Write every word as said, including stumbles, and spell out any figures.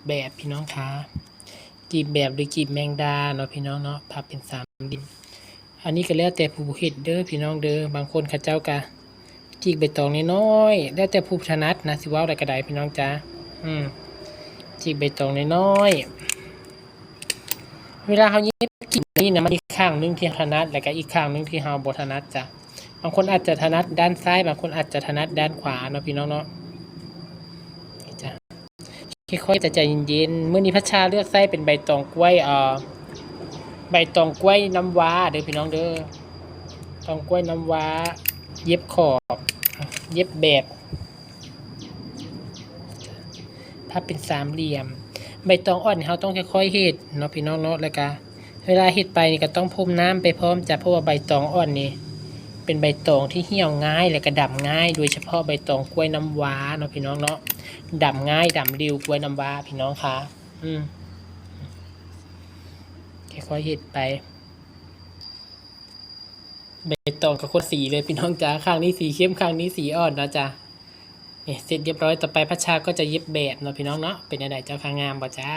แบบพี่น้องคะ จีบแบบหรือจีบแมงดาเนาะพี่น้องเนาะ พับเป็นสามเหลี่ยม อันนี้ก็แล้วแต่ผู้เฮ็ดเด้อพี่น้องเด้อ บางคนเขาเจ้าก็จีบใบตองน้อยๆ แล้วแต่ผู้ถนัดนะ สิเว้าได้ก็ได้พี่น้องจ้า อืม จีบใบตองน้อยๆ เวลาเขาเย็บจีบนี่นะ มันอีกข้างหนึ่งที่ถนัด แล้วก็อีกข้างหนึ่งที่เราบ่ถนัดจ้ะ บางคนอาจจะถนัดด้านซ้าย บางคนอาจจะถนัดด้านขวาเนาะพี่น้องเนาะ จ้ะ ค่อยๆ ใจเย็นๆ มื้อนี้พัชชาเลือกใส่เป็นใบตองกล้วย เอ่อ ใบตองกล้วยน้ำว้าเด้อพี่น้องเด้อ ตองกล้วยน้ำว้า เย็บขอบ เย็บแบบ พับเป็นสามเหลี่ยม ใบตองอ่อนนี่เราต้องค่อยๆ เฮ็ดเนาะพี่น้องเนาะ แล้วก็เวลาเฮ็ดไปนี่ก็ต้องพรมน้ำไปพร้อมจ้ะ เพราะว่าใบตองอ่อนนี่เป็นใบตองที่เหี่ยวง่าย และก็ดำง่าย โดยเฉพาะใบตองกล้วยน้ำว้าเนาะพี่น้องเนาะ ดำง่าย ดำเร็วกล้วยน้ำว้าพี่น้องคะ อืม ค่อยๆ เฮ็ดไป ใบตองกับคนละสีเลยพี่น้องจ้า ข้างนี้สีเข้ม ข้างนี้สีอ่อนเนาะจ้ะ นี่เสร็จเรียบร้อย ต่อไปพัชชาก็จะเย็บแบบเนาะพี่น้องเนาะ เป็นจั่งใดเจ้าคะ งามบ่จ้า